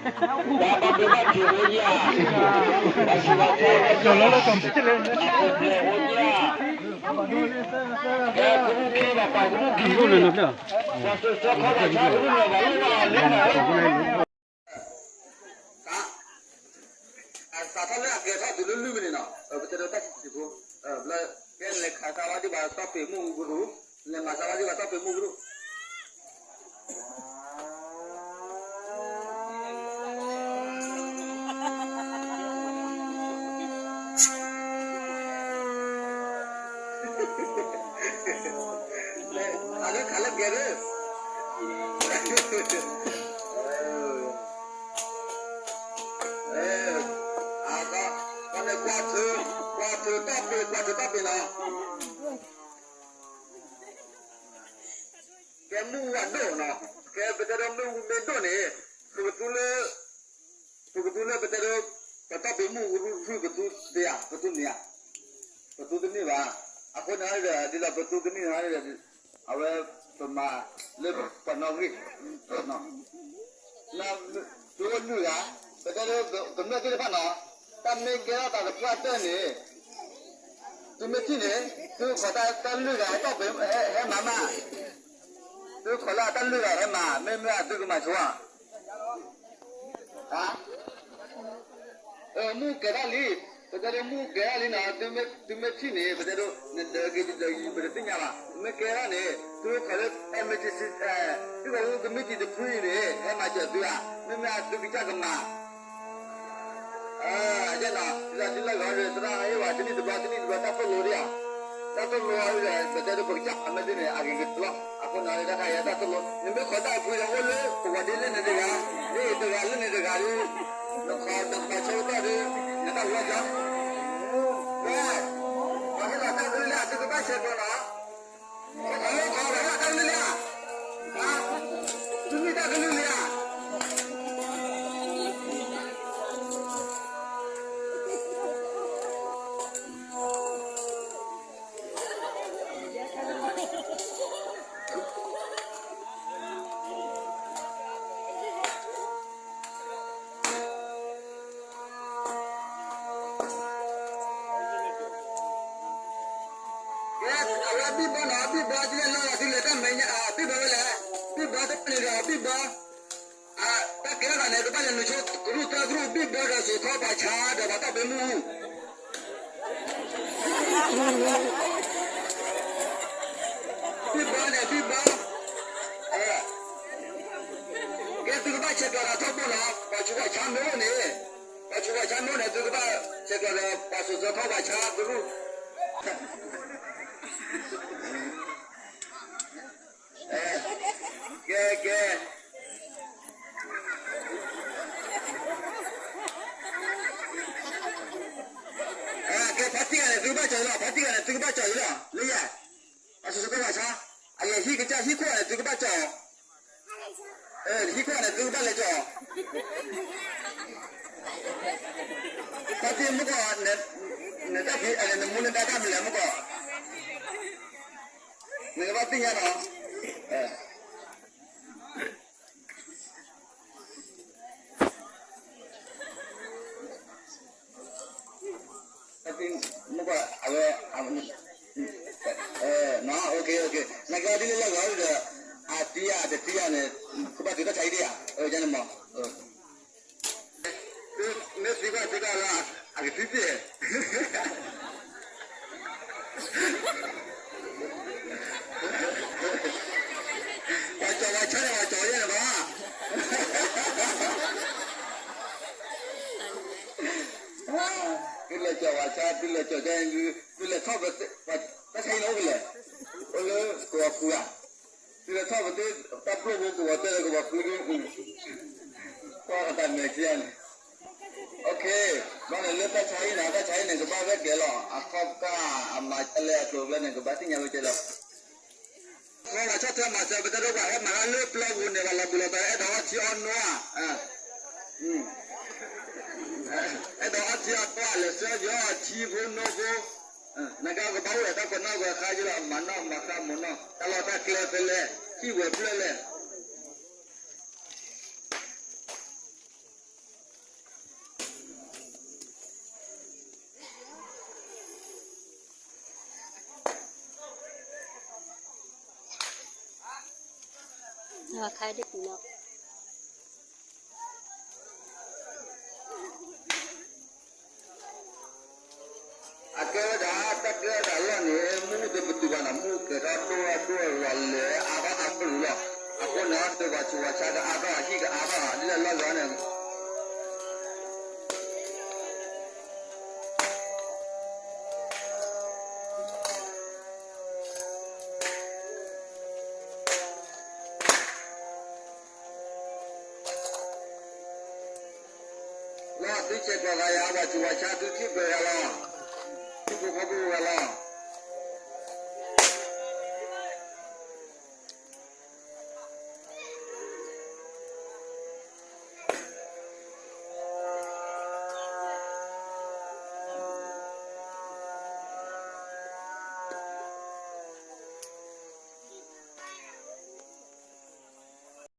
အသးထီၣ်လၢအကဲထီၣ်တုၤလၢလွံၢ်မံးနံးနီၤ, ပတဲဒိးတၢ်စံးဖိ, ဘျီ ကဲလဲၤခးစါဝါဒံးဘၣ်တီၢ်ပ့ၤမုၢ်ကရူၢ်, လဲၤမၤစါဝါဒံးဘၣ်တီၢ်ပ့ၤမုၢ်ကရူၢ်. ခးလၢခးလၢကဲၤလၢ အကီန့ၣ်ကွၢ်ထၢ, ကွၢ်ထၢတၢ်ပ့ၤ, ကွၢ်ထၢတၢ်ပ့ၤနီၤ, ကဲမုၢ်ဝါဒိၣ်နီၤ, ကဲပတဲဒီးမ့ၣ်အူမ့ၢ်ဒိၣ်န့ၣ်, ပကသူလၢ ပကသူလၢပတဲဒီး ပတီၢ်ပ့ၤမုၢ်ကရူၢ်တဖု ပသူသ့ဧါ, ပသူန့ၣ်ဧါ, ပသူတန့ၢ်ဘၣ်. အဃိန့ၣ်ဒီး ဒ်သိးပသူတန့ၢ်န့ၣ်ဒီး အဝဲပမၤလၢပှၤနီၣ်ဂံၢ်, သုအိၣ်လွံၢ်ဂၤ, ပတဲဒီးကမျၢၢ်သ့ၣ်တဖၣ်နီၤ, တၢ်မ့ၢ်ကဲထီၣ်သးတပှၢ်တၢၢ်န့ၣ်, သုမ့ၢ်ထံၣ်န့ၣ်, သုခိးတၢ်လွံၢ်ဂၤဟဲတီၢ်ပ့ၤ ဟဲမၤမး, သုခိးလၢတၢ်လွံၢ်ဂၤဟဲမၤ, မ့မ့ၢ်သုကမၤဆိဧါ မုၢ်ကဲထီၣ်လံ, ပတဲဒိးမုၢ်ကဲထီၣ်လံနီၤ, သုမ့ၢ်ထံၣ်န့ၣ် ပတဲဒိး နဒၢးက့ၤတဒၢးအံၤ ပတသ့ၣ်ညါဘၣ်, မ့ၢ်ကဲထီၣ်န့ၣ် သုခိးလၢ emergency, သုကမံးတံာ်တဖုအံၤန့ၣ် ဟဲမၤစၢၤသုဧါ, မ့မ့ၢ်သုကစၢ်ကမၤ အနီၤ, ဒ်လၢဂီၤဒီး သရၣ်ဟ့ၣ်ဝဲတနံၣ်တဘျီ တနံၣ်တဘျီ တၢ်သိၣ်လိတယၤ, တၢ်သိၣ်လိအံၤဒီး ပတဲဒိးပကစၢ်အမ့ၢ်သ့ၣ်န့ၣ် အဂ့ၤကတၢၢ်လီၤ. အဃိန့ၣ် တၢ်ခါအံၤတၢ်သိၣ်လိ နမ့ၢ်ခိးတၢ်အဖုဒီး အိၣ်လၢပဝဲဒ်လၢန့ၣ်တဂၤ, လၢတဂၤလၢန့ၣ်တဂၤဒီး နခိးတခိးဆၢကတီၢ်ဒီး နတၢ်လီၤကၢ်, ပှၤဟ့ၣ်လီၤတၢ်ကလုၢ်လၢအသုကဘၣ်ဆဲးကျိးနီၤ ကဲ, အဝဲဘံၣ်ဘီနီၤ, ဘံၣ်ဘီဒ်လဲၣ်လီၤ, ဒ်လဲၣ်တၢ်မဲာ်ညါ, ဘံၣ်ဘီဝဲလဲၣ်, ဘံၣ်ဘီတဖၣ်န့ၣ်ဒီး ဘံၣ်ဘီ, တၢ်ကဲထီၣ်သးန့ၣ် ကဘၣ်လဲၤနုာ်ဆိကရူၢ်သၢကရူၢ်, ဘံၣ်ဘီဒီးစိာ်ခီပှၤဆါဒီးပှၤတီၢ်ပ့ၤမုၢ် ဘံၣ်ဘီန့ၣ် ဘံၣ်ဘီ, ကဲသုကဘၣ်ဆဲးကျိးဒီးထီဘိလီၤ, ပှၤဆူးပှၤဆါမ့ၢ်အိၣ်န့ၣ်, ပှၤဆူးပှၤဆါမ့ၢ်အိၣ်န့ၣ် သုကဘၣ်ဆဲးကျိးဒီးပှၤစိာ်ခီပှၤဆါကရူၢ် ကဲ, ကဲ, ကဲ, ဖါတံၢ်ဂၤန့ၣ် သုကဘၣ်ကၠီၤအံၤလီၤ, ဖါတံၢ်ဂၤန့ၣ် သုကဘၣ်ကၠီၤအံၤလီၤ, လၢယၤ, အစိၤစိၤကဲပှၤဆါ, အယဲၢ်ဟံၣ်ကစၢ်ဟံၣ်ခိၣ်န့ၣ် သုကဘၣ်ကၠီၤ, ဟံၣ်ခိၣ်န့ၣ် သုကဘၣ်လဲၤကၠီၤ ဖါတံၢ်မုၢ်ကီး, နတၢ်ဖံး, နမူနဒါတၢ်မနုၤလဲၣ်မုၢ်ကီး, နကဘၣ်သ့ၣ်ညါနီၤ, မုၢ်ကီး, အဝဲ, နကဒ်လဲၣ်လၢဂီၤဒီး, အတံၤယၤတတံၤယၤန့ၣ်, ကဘၣ်တုၤတၢ်ဆါဟံၣ်ဒံးဧါ, န့ၣ်မး မ့ၢ်သံကွၢ်သံကွၢ်လၢ အကသံသ့ၣ်, ပှၤကၠီၤပှၤဆါန့ၣ် ပှၤကၠီၤယဲၢ်န့ၣ်ဘၣ်, သုလဲၤကၠီၤပှၤဆါ, သုလဲၤကၠီၤကဲ, သုလဲၤထီၣ်ပသ့, တၢ်ဆါဟံၣ်န့ၣ်အိၣ်ဖဲလဲၣ်, အိၣ်လၢကဝီၤဃုဧါ, သုလဲၤထီၣ်ပသ့, တၢ်ပျိၢ်ဖိကဝီၤတဲလၢကဝီၤဃုဒု, ကွၢ်တၢ်မဲာ်ကဲန့ၣ် ဘၣ်န့ၣ်လၢတၢ်ဆါဟံၣ်န့ၣ်, တၢ်ဆါဟံၣ်န့ၣ် ကဘၣ်ဝဲကဲလီၤ, အခီပကၢ်အမၤကလဲၣ်အကျိၤကျဲန့ၣ် ကဘၣ်သ့ၣ်ညါဝဲကဲလီၤ, ခီဂၤဆီၣ်ထွဲမၤစၢၤ ပတဲဒိးပှၤဟဲမၤတၢ်လၢပျီပူၤန့ၣ် ပှၤလီၤဘူးလီၤတီၤ အဲၣ်ဒိးအီထံအီနိဧါ, အဲၣ်ဒိးအီထံအီနိဧါ, လဲၤဆှၢယီၤထံဖိနိဖိ, နကကဘၣ်အိၣ်ဒီးတၢ်ပနီၣ်ဂီၤခါယလီၤ, မၤနီၣ်မၤဃါမိၢ်နီၣ်, တၢ်လီၢ်တၢ်ကျဲဖဲလဲၣ်, ဟံၣ်ဝဲဖျၢၣ်လဲၣ် ခါဒ်ပူၤလီၤ. အကဲဝဲဒၣ်တၢ်ဒၢတၢ်လီၢ်န့ၣ် မူတပတုာ်ဘၣ်နီၤ မူကဲထီၣ်ဒိၣ်ဒိၣ်လီၤလၢအါဘၣ်အါဖၢလီၤ. အဃိန့ၣ် တၢ်ဘၣ်ဆူးဘၣ်ဆါကအါဘၣ် အဟံၣ်ကအါဘၣ်လၢလီၢ်လီၤန့ၣ် လီၤသုဆဲးကျိးဂၤယၤ ဘၣ်ဆူးဘၣ်ဆါသုထံၣ်ပှဲၤဂၤလီၤ. ထံၣ်ဖိကီၢ်ဖိဂၤလီၤ.